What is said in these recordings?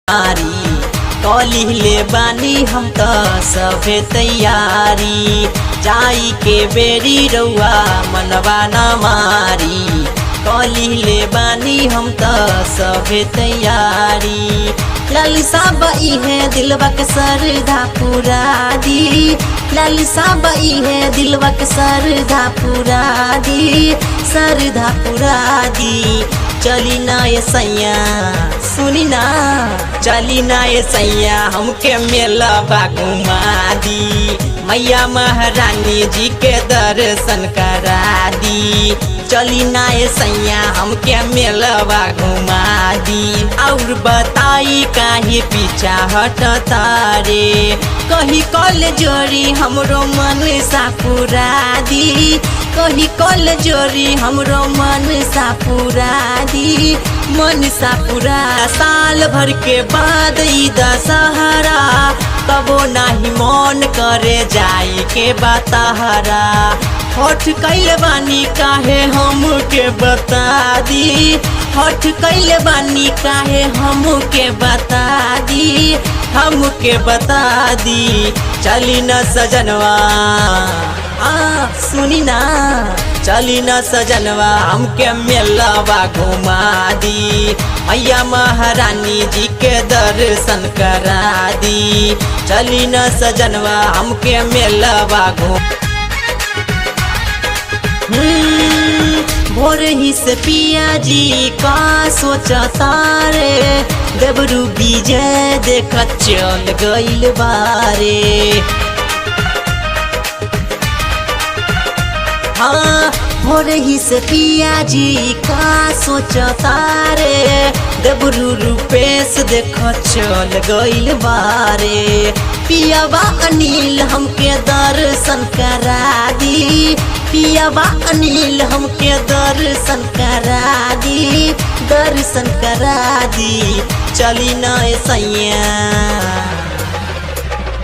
मारी। कली ले बानी हम त सभे तैयारी, जाई के बेरी रउआ मनवा न मारी। कली ले बानी हम त सभे तैयारी। लालसा बई है दिलवा के सरधा पूरा दी, लालसा बई है दिलवा के सरधा पूरा दी, सरधा पूरा दी। चली ना ये सैया, सुनी ना, चली ना ये सैया हमके मेला घुमा दी, मैया महारानी जी के दर्शन करा दी। चली ना ये सैया हमके मेलवा घुमा दी। और बताई काहे पीछा हटता रे, कही कल जोरी हमरो मन सा पूरा दी, कही कल जोरी हमरो मन सा पूरा दी, मन सा पूरा। साल भर के बाद ई दशहरा, तबो नाही मन करे जाई के बताहरा। हठ कैले बानी काहे हमके बता दी, हठ कैले बानी काहे हमके बता दी, हमके बता दी। चली न सजनवा, आ सुनी ना, चली न सजनवा हमके मेलवा घुमा दी, मैया महारानी जी के दर्शन करा दी। चली न सजनवा हमके मेलवा घुमा। भोर ही से पिया जी का सोचता रे, देवरू विजय देख चल गइल बारे। हाँ, भोर ही से पिया जी का सोचता रे, देवरू रूपेश देख चल गइल बारे। पियावा अनिल हमके दर्शन करा दी, पियावा अनिल हमके दर्शन करा दी, दर्शन करा दी। चली ना ए सैया,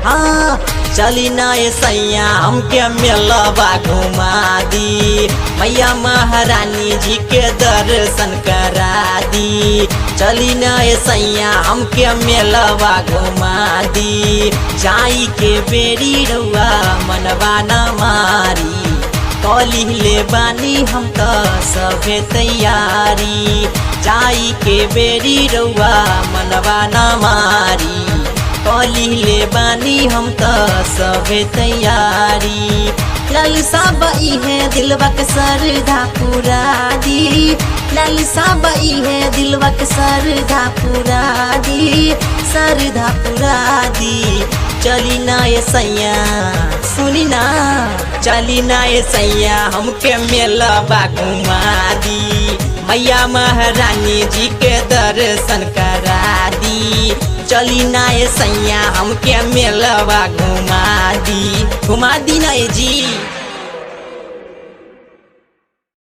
हाँ चली ना ए सैया हमके मेलवा घुमा दी, मैया महारानी जी के दर्शन करा दी। चली ना ए सैया हमके मेलवा घुमा दी। जाई के बेरी रउआ मनवा न मारी, कली ले बानी हम त सभे तैयारी। जाई के बेरी रउआ मनवा न मारी, कली ले बानी हम त सभे तैयारी। लालसा बई है दिलवा के सरधा पूरा दी, लालसा बई है दिलवा के सरधा पूरा दी, सरधा पूरा दी। चली ना ये सैया, सुनी ना, चली ना ये सैया हमके मेलवा घुमा दी, मैया महारानी जी के दर्शन करा दी। चली ना ये सैया हमके मेलवा घुमा दी, घुमा दी ना ये जी।